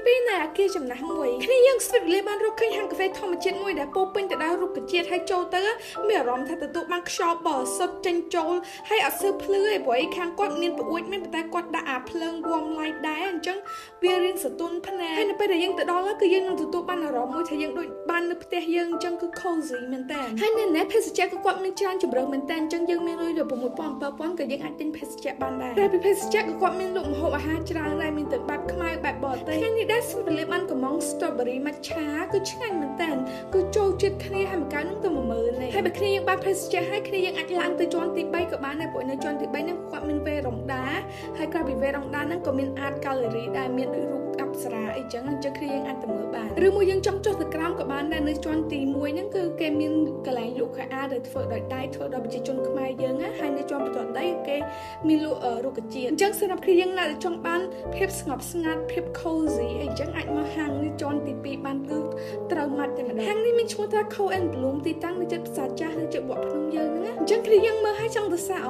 2នៃអគារចំណាស់មួយគ្នាយើងស្វិតវេលាបានរកឃើញហាងកាហ្វេធម្មជាតិមួយដែលពោពេញទៅដោយរុក្ខជាតិហើយចូលទៅមានអារម្មណ៍ថាទទួលបានខ្យល់បរិសុទ្ធចេញចូលហើយអត់សូវភ្លឺទេព្រោះឯខាងគាត់មានប្អួចមានប៉ុន្តែគាត់ដាក់អាភ្លើង warm light ដែរអញ្ចឹងវារៀងសទន់ភ្នែកហើយនៅពេលដែលយើងទៅដល់គឺយើងនឹងទទួលបានអារម្មណ៍មួយថាយើងដូចបាននៅផ្ទះយើងអញ្ចឹងគឺ cozy មែនតើហើយនៅនេះភេសជ្ជៈគឺគាត់មានច្រើនជម្រើសមែនតើអញ្ចឹងយើងមានលុយដល់6000 7000ក៏យើងអាចទិញភេសជ្ជៈបានដែរតែពីភេសជ្ជៈក៏គាត់មានលក់ម្ហូបអាហារច្រើនដែរមានទាំងបែបខ្មែរបែបបរទេសថ្ងៃនេះដែរស្វិតវេលាបានកំង strawberry matcha គឺឆ្ងាញ់មែនតើគឺចូលជាតិគ្នាហើយមួយកែវហ្នឹងទៅ10000ទេហើយបើគ្នាយើងបានភេសជ្ជៈហើយគ្នាយើងអាចឡើងទៅជាន់ទី3ក៏បានដែរព្រោះនៅជាន់ទី3ហ្នឹងគាត់មានវេរ៉ង់ដាហើយក្រៅពីវេរ៉ង់ដាហ្នឹងក៏មាន art gallery ដែរមានដូចរូបអប្សរាអីចឹងអញ្ចឹងគ្នាយើងអាចទៅមើលបានឬមួយយើងចង់ចុះទៅក្រោមក៏បានដែរនៅជាន់ទី1ហ្នឹងគឺគេមានកន្លែងលក់ខោអាវដែលធ្វើដោយដៃធ្វើដោយប្រជាជនខ្មែរយើងណាហើយនៅជាន់បន្ទាត់ដីគេមានលក់រុក្ខជាតិអញ្ចឹងសម្រាប់គ្នាយើងណាដែលចង់បានភាពស្ងប់ស្ងាត់ភាព cozy អីចឹងអាចមកហាងនេះជាន់ទី2បានគឺត្រូវម៉ាត់តែម្ដងហាងនេះមានឈ្មោះថា Co and Bloom ទីតាំងនៅជិតផ្សារចាស់នៅជិតវត្តភ្នំយើងហ្នឹងណាអញ្ចឹងគ្នាយើងមើលឲ្យចង់ទៅសាក